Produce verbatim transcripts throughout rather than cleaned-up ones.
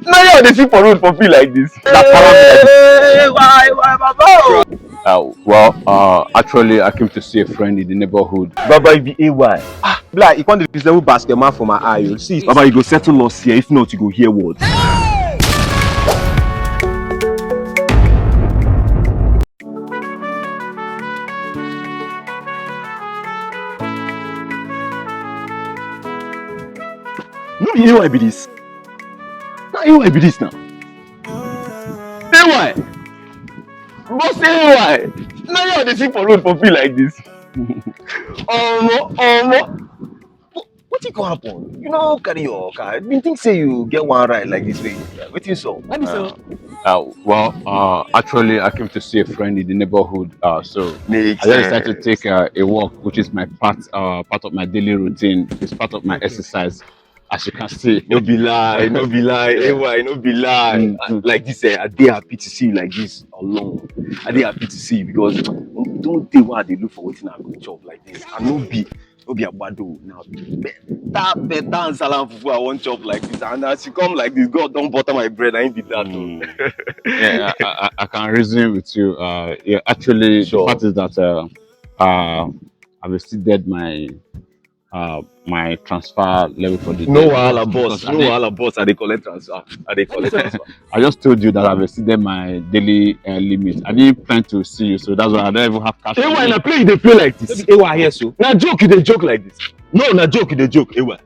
Now you dey see for road for feel like this. That paramedic. Hey, why, why, Baba? Uh, well, uh, actually, I came to see a friend in the neighborhood. Baba, you be A Y. Ah, be like, you come dey resemble basket man for my eye. You see, Baba, you go settle us here. If not, you go hear what. No be A Y be this. Na A Y be this now. A Y. Boss A Y. Now you dey see for road for feel like this. Omo, omo. Wetin go happen? You no carry your car. I been think say you get one ride like this way. Wetin so? What is so? Uh, well, uh, actually, I came to see a friend in the neighborhood, uh, so I just decided to take uh, a walk, which is my part, uh, part of my daily routine. It's part of my exercise. As you can see, no be lie, no be lie. A Y, no be lie. Mm, mm. Like this, eh, I dey happy to see you like this alone. I dey happy to see you because don't dey why I dey look for wetin I go chop like this. I no be, no be agbado now. Better, better and salam fufu I wan chop like this. And as you come like this, God don butter my bread. I ain't be that. Mm. Yeah, I, I, I can reason with you. Uh, yeah, actually, sure. The fact is that uh, uh, I've exceeded my uh, my transfer level for the no day. Wahala, boss. No wahala, boss. I dey collect transfer. I dey collect transfer. I just told you that I've exceeded my daily uh, limit. I didn't plan to see you, so that's why I don't even have cash. A Y, na play you dey play like this. A Y here so. Na joke you dey joke like this. No, na joke you dey joke. A Y.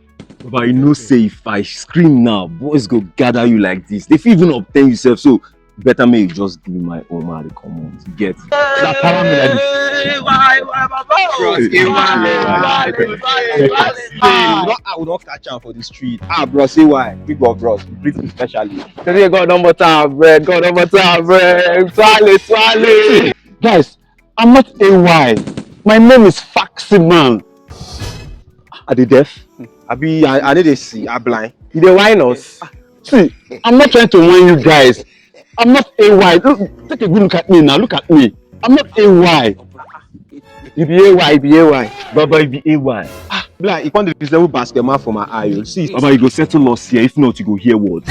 But you know say if I scream now, boys go gather you like this. They fit even obtain yourself. So better make you just give me my own man come on to get that paramedic. Why, why, Baba? Bros, A Y. Ah, we don't catch am for the street. Ah, bros, A Y. Big up, bros. Greet me specially. Today, God number time, bro. God number time, bro. Swale, swale. Guys, I'm not A Y. My name is Faximan. Are they deaf? I be, I, I need to see. I blind. You dey whine us? See, I'm not trying to whine you guys. I'm not A Y. Look, take a good look at me now. Look at me. I'm not A Y. You be A Y, you be A Y. Baba, you be A Y. Ah, be like, you come dey resemble basket man for my eye. You see, Baba, you go settle us here. If not, you go hear what.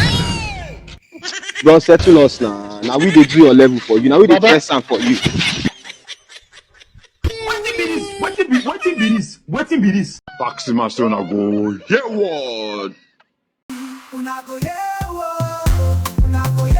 Don settle us now. Now we dey do your level for you. Now we dey press am for you. Wetin be this? Wetin be, wetin be this? Wetin be this? Taxi master, una go hear word. Una go hear word. Una go hear